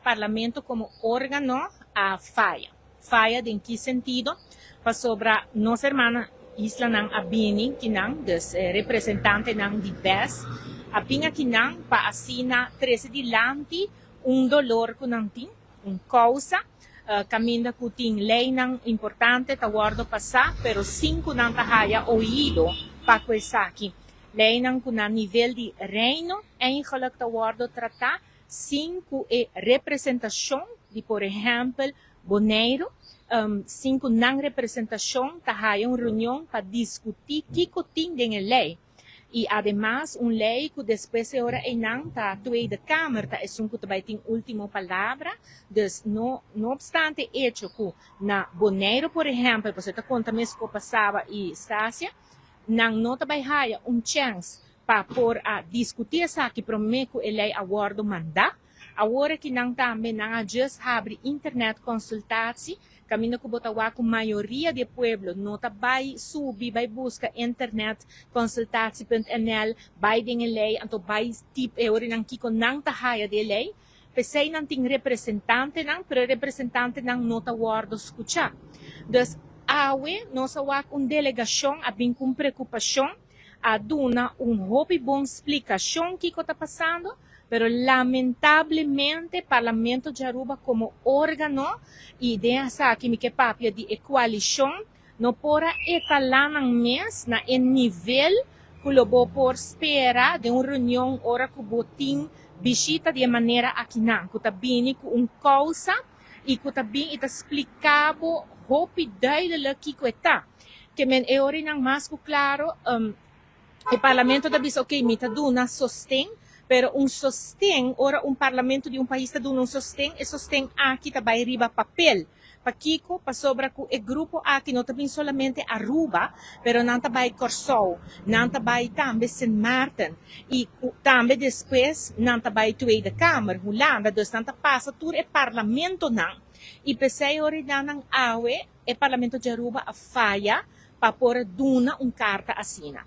Parlamento komo órgano a faya. Faya den ki sentido? Pasobra nos hermana islanan a bini kinan, dus representantenan di BES a bin akinan pa asina trese dilanti un dolor ku nan tin, un kousa, kaminda ku tin leinan importante ta wòrdu pasá pero sin ku nan ta haya oido pa ku esaki. Leinan ku na nivel di Reino eigenlijk ta wòrdu tratá sin ku e representashon di por ehèmpel Boneiru, sin ku nan representashon ta haya un reunion pa diskutí kiko tin den e lei. I ademas un lei ku despues e ora einan ta Tweede Kamer ta esun ku ta bai tin último palabra. Dus no no opstante echo ku na Boneiru por ehèmpel, pasobra ta konta mes Kopa Saba i Stasia, nan no ta bai haya un chèns pa por a diskutí esaki promé ku e lei a wòrdu mandá. Awor aki nan tambe nan a just habri internet consultatie caminda cu bo ta wak cu mayoria di e pueblo no ta bay subi bay busca internet consultatie punt nl bay den e ley anto bay tip e ora nan kico nan ta haya di e ley. P'esey nan tin representantenan pero e representantenan no ta wordo scucha. Dus awe nos a wak un delegacion a bin cu un preocupacion a duna un hopi bon splicacion kico ta pasando. Pero lamentablemente Parlamento di Aruba como organo, y den esaki mi ke papia di e coalicion, no por a etala nan mes na e nivel cu lo bo por spera den un reunion ora cu bo tin bishita di e manera akinan, cu ta bini cu un causa y cu ta bin y ta splica bo hopi duidelijk kico e ta. Ke men e orinan mas cu claro. E parlamento ta bisa ok mi ta duna sosten, pero un sosten, ora un parlamento di un pais ta duna un sosten, e sosten aki ta bai riba papel. Pakiko? Pasobra ku e grupo aki no ta bin solamente Aruba, pero nan ta bai Kòrsou, nan ta bai tambe Sint Maarten i tambe despues nan ta bai Tweede Kamer, Hulanda, dus nan ta pasa tur e parlamentonan i p'esei ora nan awe e parlamento di Aruba a faya pa por a duna un karta asina.